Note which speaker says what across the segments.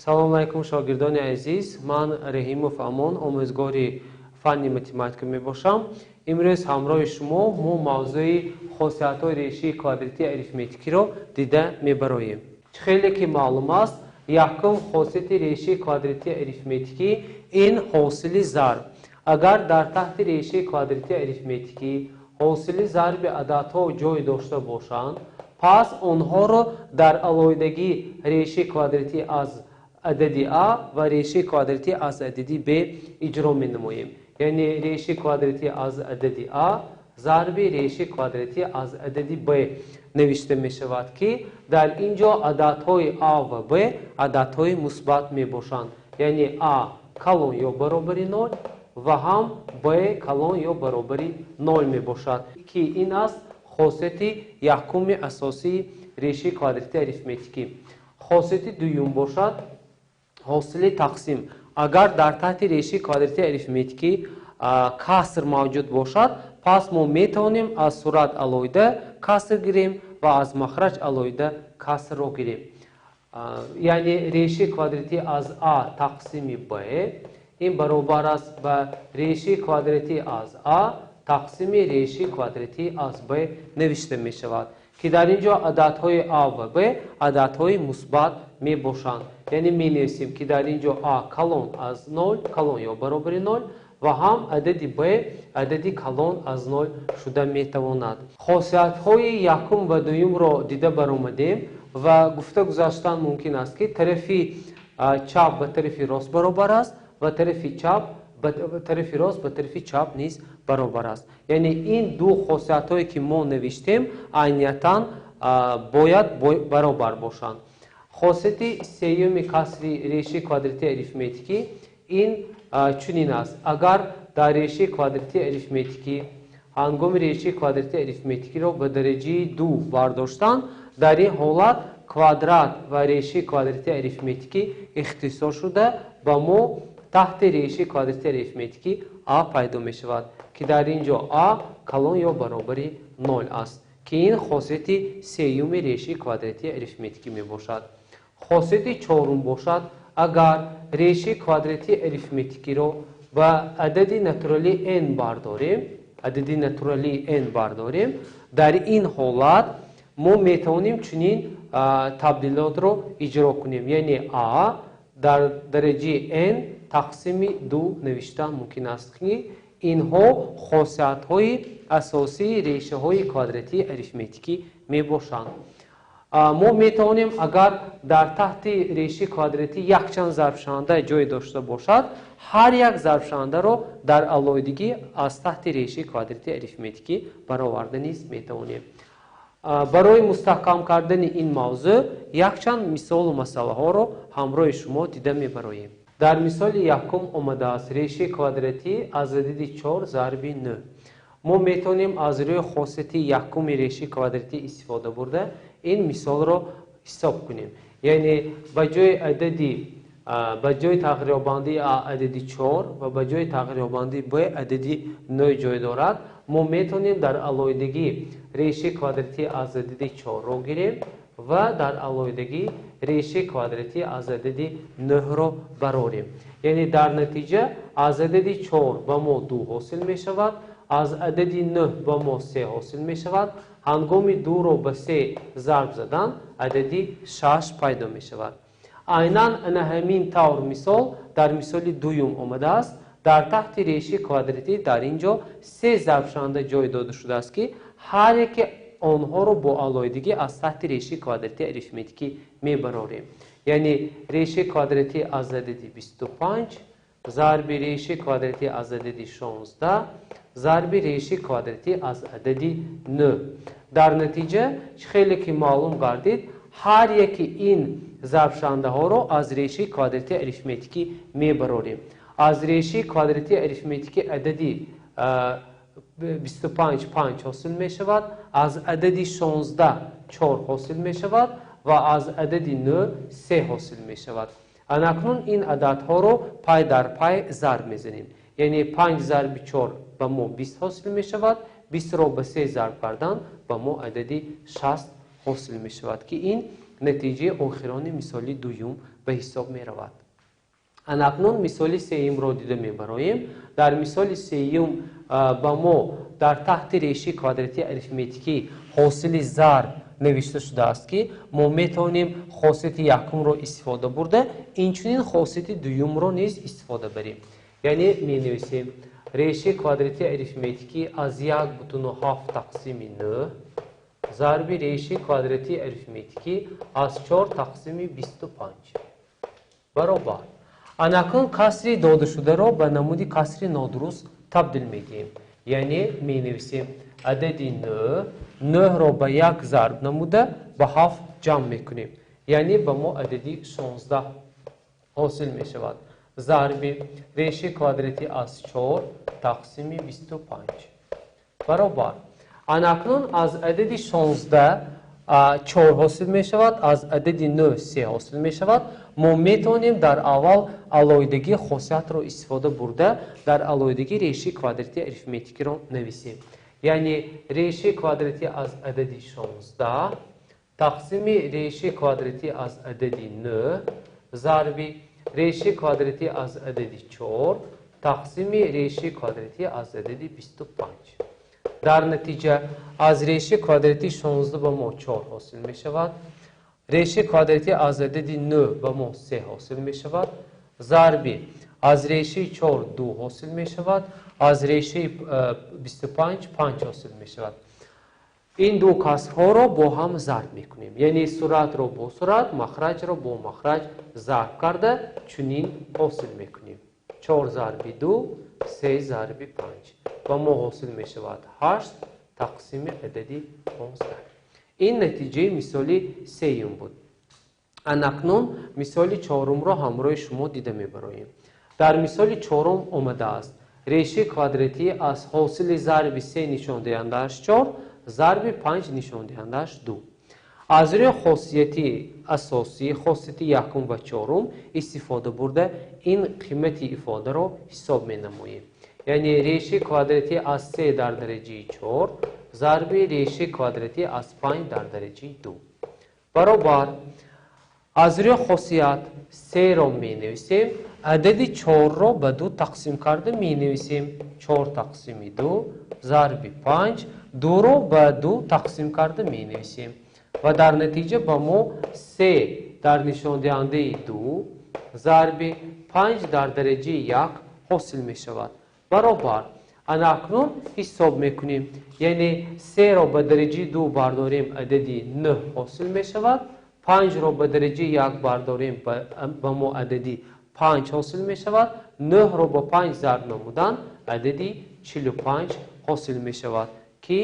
Speaker 1: Салому алайкум, шогирдони азиз. Ман Реҳимов Амон, омӯзгори фанни математика мебошам. Имрӯз ҳамроҳи шумо мо мавзӯи хосиятҳои решии квадратии арифметикиро дида мебароем. Чӣ хеле ки маълум аст, якум хосияти решии квадратии арифметикӣ ин ҳосили зарб. Агар дар таҳти решии квадратии арифметикӣ ҳосили зарби ададҳо ҷой дошта бошанд, пас онҳоро дар алоҳидагӣ решии квадратӣ аз адади а ва решии квадратӣ аз адади б иҷро менамоем. Яъне решии квадратӣ аз адади а зарби решии квадратӣ аз адади б навишта мешавад, ки дар ин ҷо ададҳои а ва б ададҳои мусбат мебошанд. Яъне а калон ё баробари нол ва ҳам б калон ё баробари нол мебошад, ки ин аст хосияти якуми асосии решии квадратии арифметикӣ. Хосияти дуюм бошад ҳосили тақсим. Агар дар таҳти решии квадратии арифметикӣ каср мавҷуд бошад, пас мо метавонем аз сурат алоҳида каср гирем ва аз махраҷ алоҳида касрро гирем. Яъне решии квадратӣ аз а тақсими б ин баробар аст ба решии квадратӣ аз а тақсими решии квадратӣ аз б навишта мешавад, ки дар ин ҷо ададҳои а ва б ададҳои мусбат мебошанд. Яъне менависем, ки дар ин ҷо а калон аз нол, калон ё баробари нол, ва ҳам адади б адади калон аз нол шуда метавонад. Хосиятҳои якум ва дуюмро дида баромадем ва гуфта гузаштан мумкин аст, ки тарафи чап ба тарафи рост баробар аст ва тарафи чап ба тарафи рост ба тарафи чап низ баробар аст. Яъне ин ду хосиятҳое, ки мо навиштем, айниятан бояд баробар бошанд. Хосияти сеюми касри решии квадратии арифметикӣ ин чунин аст. Агар дар решии квадратии арифметикӣ ҳангоми решии квадратии арифметикиро ба дараҷаи ду бардоштан, дар ин ҳолат квадрат ва решии квадратии арифметикӣ ихтисор шуда, ба мо таҳти решии квадратии арифметикӣ а пайдо мешавад, ки дар ин ҷо а калон ё баробари нол аст, ки ин хосияти сеюми решии квадратии арифметикӣ мебошад. Хосияти чорум бошад, агар решии квадратии арифметикиро ба адади натуралии n бардорем, адади натуралии n бардорем, дар ин ҳолат мо метавонем чунин табдилотро иҷро кунем. Яъне а дар дараҷаи n тақсими ду навиштан мумкин аст, ки инҳо хосиятҳои асосии решаҳои квадратии арифметикӣ мебошанд. Мо метавонем, агар дар таҳти реши квадратӣ якчанд зарбшаванда ҷой дошта бошад, ҳар як зарбшавандаро дар алоҳидагӣ аз таҳти реши квадратии арифметикӣ бароварда низ метавонем. Барои мустаҳкам кардани ин мавзӯъ якчанд мисолу масъалаҳоро ҳамроҳи шумо дида мебароем. Дар мисоли якум омадааст реши квадратӣ аз адади чор зарби нӯҳ. Мо метавонем аз рӯи хосияти якуми реши квадратӣ истифода бурда ин мисолро ҳисоб кунем. Яъне ба ҷои адади, ба ҷои тағйирёбандаи а адади чор ва ба ҷои тағйирёбандаи б адади нӯҳ ҷой дорад. Мо метавонем дар алоҳидагӣ реши квадратӣ аз адади чорро гирем ва дар алоҳидагӣ реши квадратӣ аз адади нӯҳро барорем. Яъне дар натиҷа аз адади чор ба мо ду ҳосил мешавад, аз адади нӯҳ ба мо се ҳосил мешавад. Ҳангоми дуро ба се зарб задан адади шаш пайдо мешавад. Айнан ана ҳамин тавр мисол дар мисоли дуюм омадааст. Дар таҳти реши квадратӣ дар ин ҷо се зарбшаванда ҷой дода шудааст, ки ҳар яке онҳоро бо алоҳидагӣ аз таҳти реши квадратии арифметикӣ мебарорем. Яъне реши квадратӣ аз адади 25 зарби реши квадратӣ аз адади 16 зарби реши квадратӣ аз адади нӯҳ. Дар натиҷа, чӣ хеле ки маълум гардид, ҳар яке ин зарбшавандаҳоро аз реши квадратии арифметикӣ мебарорем. Аз реши квадратии арифметикӣ адади 25 панҷ ҳосил мешавад, аз адади 16 чор ҳосил мешавад ва аз адади нӯҳ се ҳосил мешавад. Анакнун ин ададҳоро пай дар пай зарб мезанем. Яъне панҷ зарби чор ба мо бист ҳосил мешавад, бистро ба се зарб кардан ба мо адади 60 ҳосил мешавад, ки ин натиҷаи охирони мисоли дуюм ба ҳисоб меравад. Анакнун мисоли сеюмро дида мебароем. Дар мисоли сеюм ба мо дар таҳти решаи квадратии арифметикӣ ҳосили зарб навишта шудааст, ки мо метавонем хосияти якумро истифода бурда, инчунин хосияти дуюмро низ истифода барем. Яъне менависем решаи квадратии арифметикӣ аз 1,7 тақсими 9 зарби решаи квадратии арифметикӣ аз 4 тақсими 25 баробар. Анакнун касри додашударо ба намуди касри нодуруст табдил медиҳем. Яъне менависем адади 9, 9-ро ба 1 зарб намуда ба 7 ҷамъ мекунем. Яъне ба мо адади 16 ҳосил мешавад. Зарби решаи квадратӣ аз 4 тақсими 25 баробар. Анакнун аз адади 16 4 ҳосил мешавад, аз адади 9 3 ҳосил мешавад. Мо метавонем дар аввал алоҳидагии хосиятро истифода бурда, дар алоҳидагии решаи квадратии арифметикиро нависем. Яъне решаи квадратӣ аз адади 16 тақсими решаи квадратӣ аз адади 9 зарби решаи квадратӣ аз адади 4 тақсими решаи квадратӣ аз адади 25. Дар натиҷа аз решаи квадратии 16 ба мо 4 ҳосил мешавад. Решаи квадратӣ аз адади 9 ба мо 3 ҳосил мешавад. Зарби аз решаи 4 2 ҳосил мешавад. Аз решаи 25 5 ҳосил мешавад. Ин ду касрҳоро бо ҳам зарб мекунем. Яъне суратро бо сурат, махраҷро бо махраҷ зарб карда чунин ҳосил мекунем. 4 зарби 2, 3 зарби 5. Ба мо ҳосил мешавад 8 тақсими адади 15. Ин натиҷаи мисоли сеюм буд. Анакнун мисоли чорумро ҳамроҳи шумо дида мебароем. Дар мисоли чорум омадааст решаи квадратӣ аз ҳосили зарби 3 нишондиҳандааш 4, зарби 5 нишондиҳандааш 2. Аз рӯи хосияти асосӣ, хосияти якум ва чорум истифода бурда ин қимати ифодаро ҳисоб менамоем. Яъне решаи квадратӣ аз 3 дар дараҷаи 4 зарби решаи квадратӣ аз 5 дар дараҷаи 2 баробар. Аз рӯи хосият 3-ро менависем, адади 4-ро ба 2 тақсим карда менависем. 4 тақсими 2 зарби 5, 2-ро ба 2 тақсим карда менависем. Ва дар натиҷа ба мо 3 дар нишондиҳандаи 2 зарби 5 дар дараҷаи 1 ҳосил мешавад. Баробар. Анакнун ҳисоб мекунем. Яъне 3-ро ба дараҷаи 2 бардорем, адади 9 ҳосил мешавад. 5-ро ба дараҷаи 1 бардорем, ба мо адади 5 ҳосил мешавад. 9-ро ба 5 зарб намудан адади 45 ҳосил мешавад, ки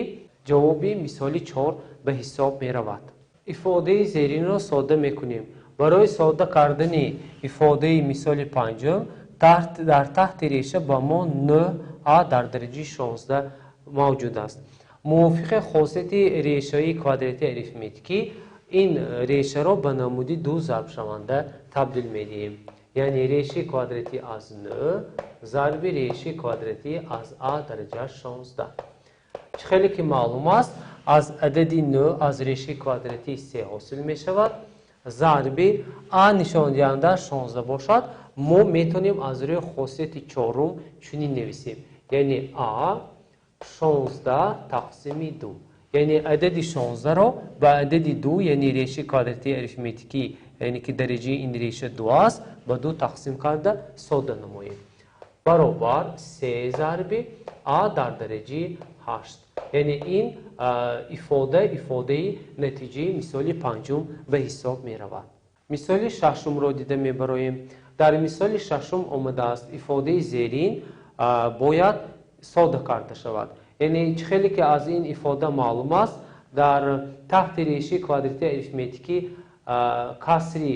Speaker 1: ҷавоби мисоли 4 ба ҳисоб меравад. Ифодаи зеринро сода мекунем. Барои сода кардани ифодаи мисоли панҷум дар таҳти реша ба мо 9а дар дараҷаи 16 мавҷуд аст. Мувофиқи хосияти решаи квадратии арифметикӣ ин решаро ба намуди ду зарбшаванда табдил медиҳем. Яъне решаи квадратӣ аз 9 зарби решаи квадратӣ аз а дараҷааш 16. Чӣ хеле ки маълум аст, аз адади 9 аз решаи квадратии 3 ҳосил мешавад. Зарби а нишондиҳандааш 16 бошад, мо метавонем аз рӯи хосияти чорум чунин нависем. Яъне а 16 тақсими 2. Яъне адади 16-ро ба адади 2, яъне решаи квадратии арифметикӣ, яъне ки дараҷаи ин реша 2 аст, ба 2 тақсим карда сода намоем. Баробар 3 зарби а дар дараҷаи 8. Яъне ин ифода ифодаи натиҷаи мисоли панҷум ба ҳисоб меравад. Мисоли шашумро дида мебароем. Дар мисоли шашум омадааст ифодаи зерин бояд сода карда шавад. Яъне чӣ хеле ки аз ин ифода маълум аст, дар таҳти решаи квадратии арифметикӣ касри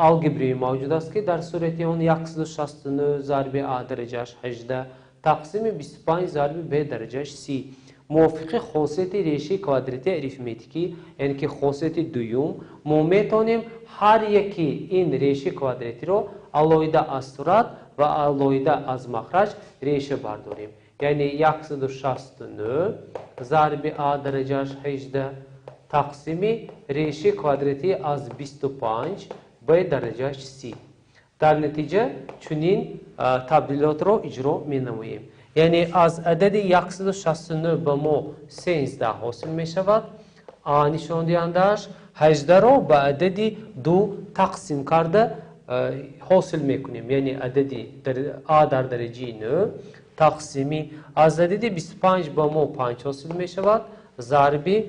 Speaker 1: алгебрии мавҷуд аст, ки дар сурати он 169 зарби а дараҷааш 18 тақсими 25 зарби б дараҷааш 30. Мувофиқи хосияти решаи квадратии арифметикӣ, яъне ки хосияти дуюм, мо метавонем ҳар яки ин решаи квадратиро алоҳида аз сурат ва алоҳида аз махраҷ реша бардорем. Яъне 169 зарби а дараҷааш 18 тақсими решаи квадратӣ аз 25 b дараҷааш 30. Дар натиҷа чунин табдилотро иҷро менамоем. Яъне аз адади 169 ба мо 13 ҳосил мешавад. А нишондиҳандааш 18-ро ба адади 2 тақсим карда ҳосил мекунем. Яъне адади а дар дараҷаи 9 тақсими аз адади 25 ба мо 5 ҳосил мешавад, зарби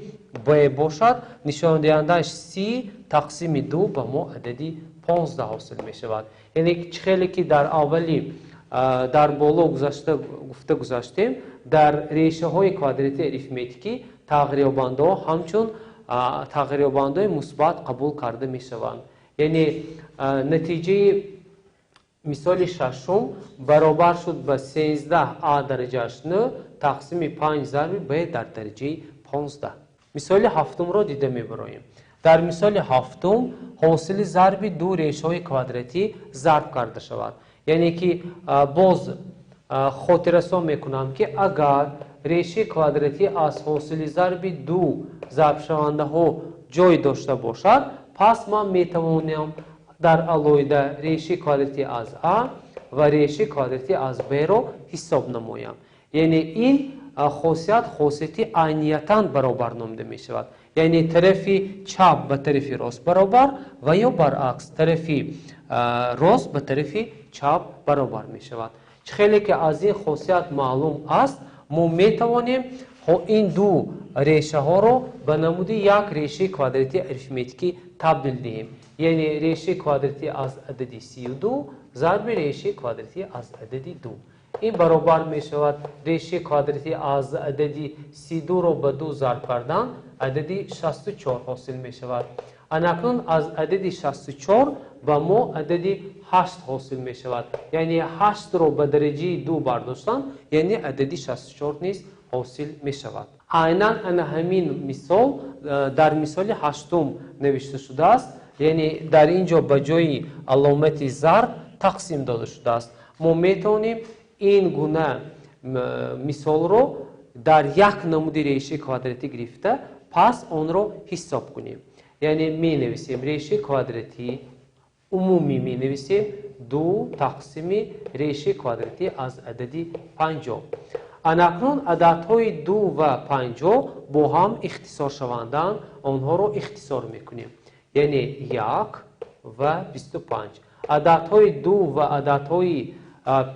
Speaker 1: б бошад, нишондиҳандааш 30 тақсими 2 ба мо адади 15 ҳосил мешавад. Яъне чӣ хеле ки дар аввали дар боло гузашта гуфта гузаштем, дар решаҳои квадратии арифметикӣ тағйирёбандаҳо ҳамчун тағйирёбандаҳои мусбат қабул карда мешаванд. Яъне натиҷаи мисоли шашум баробар шуд ба 13 а дараҷааш 9 тақсими 5 зарби б дар дараҷаи 15. Мисоли ҳафтумро дида мебароем. Дар мисоли ҳафтум ҳосили зарби ду решаҳои квадратӣ зарб карда шавад. Яъне ки боз хотиррасон мекунам, ки агар решаи квадратӣ аз ҳосили зарби ду зарбшавандаҳо ҷой дошта бошад, пас ман метавонам дар алоҳида решаи квадратӣ аз а ва решаи квадратӣ аз б-ро ҳисоб намоям. Яъне ин хосият хосияти айниятан баробар номида мешавад. Яъне тарафи чап ба тарафи рост баробар ва ё баръакс тарафи рост ба тарафи чап баробар мешавад. Чӣ хеле ки аз ин хосият маълум аст, мо метавонем ин ду решаҳоро ба намуди як решаи квадратии арифметикӣ табдил диҳем. Яъне решаи квадратӣ аз адади 32 зарби решаи квадратӣ аз адади 2. Ин баробар мешавад решаи квадратӣ аз адади 32-ро ба 2 зарб кардан адади 64 ҳосил мешавад. Анакнун аз адади 64 ба мо адади 8 ҳосил мешавад. Яъне 8-ро ба дараҷаи 2 бардоштан, яъне адади 64 низ ҳосил мешавад. Айнан ана ҳамин мисол дар мисоли ҳаштум навишта шудааст. Яъне дар ин ҷо ба ҷои аломати зарб тақсим дода шудааст. Мо метавонем ин гуна мисолро дар як намуди решаи квадратӣ гирифта, пас онро ҳисоб кунем. Яъне менависем решаи квадратӣ, умумӣ менависем 2 тақсими решаи квадратӣ аз адади 50. Анакнун ададҳои 2 ва 50 бо ҳам ихтисор шаванданд, онҳоро ихтисор мекунем. Яъне 1 ва 25. Ададҳои 2 ва ададҳои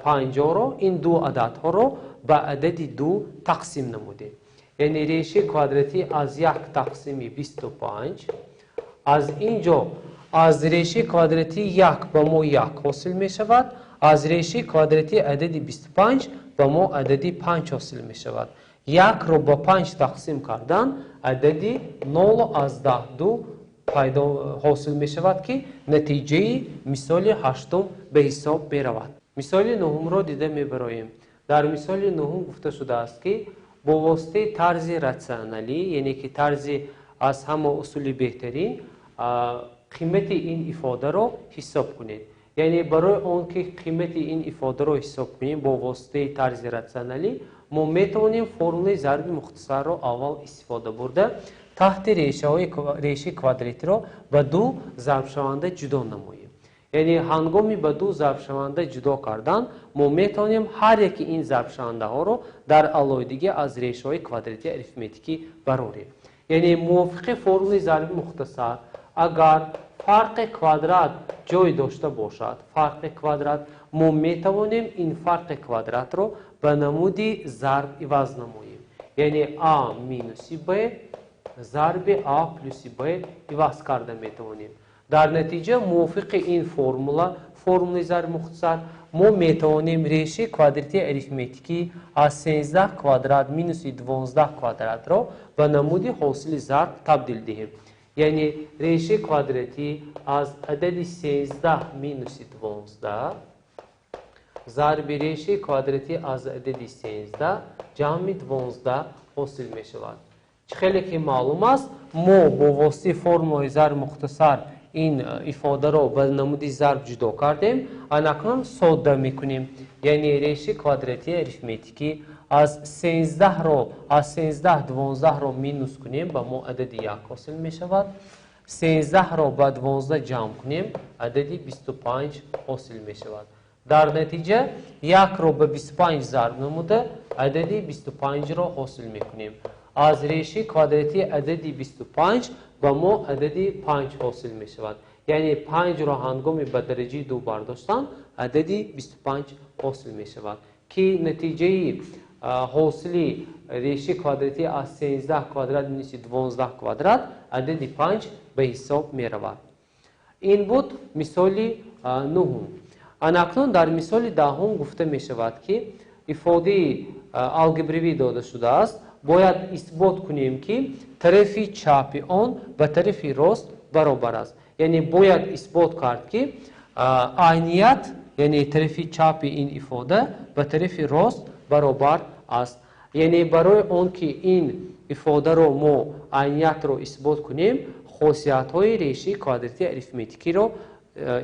Speaker 1: 50-ро, ин ду ададҳоро ба адади 2 тақсим намудем. Яъне решаи квадратӣ аз 1 тақсими 25. Аз ин ҷо аз решаи квадратӣ 1 ба мо 1 ҳосил мешавад, аз решаи квадратӣ адади 25 ба мо адади 5 ҳосил мешавад. 1-ро ба 5 тақсим кардан адади 0,2 пайдо ҳосил мешавад, ки натиҷаи мисоли ҳаштум ба ҳисоб меравад. Мисоли нуҳумро дида мебароем. Дар мисоли нуҳум гуфта шудааст, ки бо воситаи тарзи ратсионалӣ, яъне ки тарзи аз ҳама усули беҳтарин, қимати ин ифодаро ҳисоб кунед. Яъне барои он ки қимати ин ифодаро ҳисоб кунем бо воситаи тарзи ратсионалӣ, мо метавонем формулаи зарби мухтасарро аввал истифода бурда, таҳти решаи квадратиро ба ду зарбшаванда ҷудо намоем. Яъне ҳангоми ба ду зарбшаванда ҷудо кардан, мо метавонем ҳар яки ин зарбшавандаҳоро дар алоҳидагӣ аз решаҳои квадратии арифметикӣ барорем. Яъне мувофиқи формулаи зарби мухтасар, агар фарқи квадрат ҷой дошта бошад, фарқи квадрат, мо метавонем ин фарқи квадратро ба намуди зарб иваз намоем. Яъне а минуси б зарби а плюси б иваз карда метавонем. Дар натиҷа мувофиқи ин формула, формулаи зарби мухтасар, мо метавонем решаи квадратии арифметикӣ аз 13 квадрат минуси 12 квадратро ба намуди ҳосили зарб табдил диҳем. Яъне решаи квадратӣ аз адади 13 минуси 12 зарби решаи квадратӣ аз адади 13 ҷамъи 12 ҳосил мешавад. Чӣ хеле ки маълум аст, мо бо воситаи формулаи зарби мухтасар ин ифодаро ба намуди зарб ҷудо кардем. Анакнун содда мекунем. Яъне решаи квадратии арифметикӣ аз 13-ро, аз 13 12-ро минус кунем, ба мо адади 1 ҳосил мешавад. 13-ро ба 12 ҷамъ кунем, адади 25 ҳосил мешавад. Дар натиҷа 1-ро ба 25 зарб намуда, адади 25-ро ҳосил мекунем. Аз реши квадратии адади 25 ба мо адади 5 ҳосил мешавад. Яъне 5-ро ҳангоми ба дараҷаи 2 бардоштан адади 25 ҳосил мешавад, ки натиҷаи ҳосили реши квадратӣ аз 13 квадрат минуси 12 квадрат адади 5 ба ҳисоб меравад. Ин буд мисоли нуҳум. Анакнун дар мисоли даҳум гуфта мешавад, ки ифодаи алгебравӣ дода шудааст. Бояд исбот кунем, ки тарафи чапи он ба тарафи рост баробар аст. Яъне бояд исбот кард, ки айният, яъне тарафи чапи ин ифода ба тарафи рост баробар аст. Яъне барои он ки ин ифодаро мо айниятро исбот кунем, хосиятҳои реши квадратии арифметикиро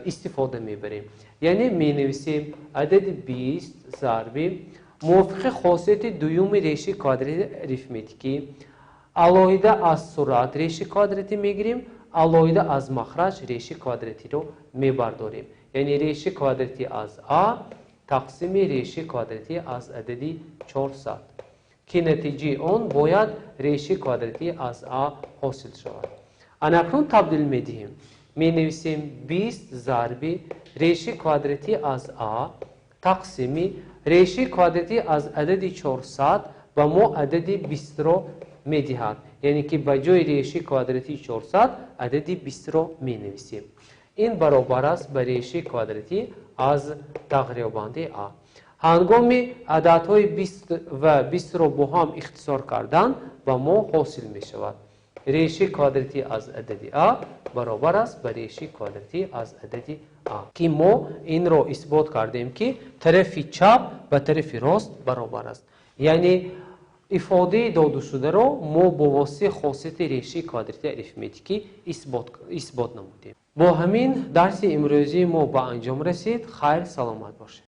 Speaker 1: истифода мебарем. Яъне менависем адади 20 зарби мувофиқи хосияти дуюми реши квадратии арифметикӣ алоҳида аз суръат реши квадратӣ мегирем, алоҳида аз махраҷ реши квадратиро мебардорем. Яъне реши квадратӣ аз а тақсими реши квадратӣ аз адади 400, ки натиҷаи он бояд реши квадратӣ аз а ҳосил шавад. Анакнун табдил медиҳем. Менависем 20 зарби реши квадратӣ аз а тақсими реши квадратӣ аз адади 400 ба мо адади 20-ро медиҳад. Яъне ки ба ҷои реши квадратии 400 адади 20-ро менависем. Ин баробар аст ба реши квадратӣ аз тағйирёбандаи а. Ҳангоми ададҳои 20 ва 20-ро бо ҳам ихтисор кардан ба мо ҳосил мешавад. Реши квадратӣ аз адади а баробар аст ба реши квадратӣ аз адади а, ки мо инро исбот кардем, ки тарафи чап ба тарафи рост баробар аст. Яъне ифодаи додашударо мо бо воситаи хосияти реши квадратии арифметикӣ исбот намудем. Бо ҳамин дарси имрӯзии мо ба анҷом расид. Хайр, саломат бошед.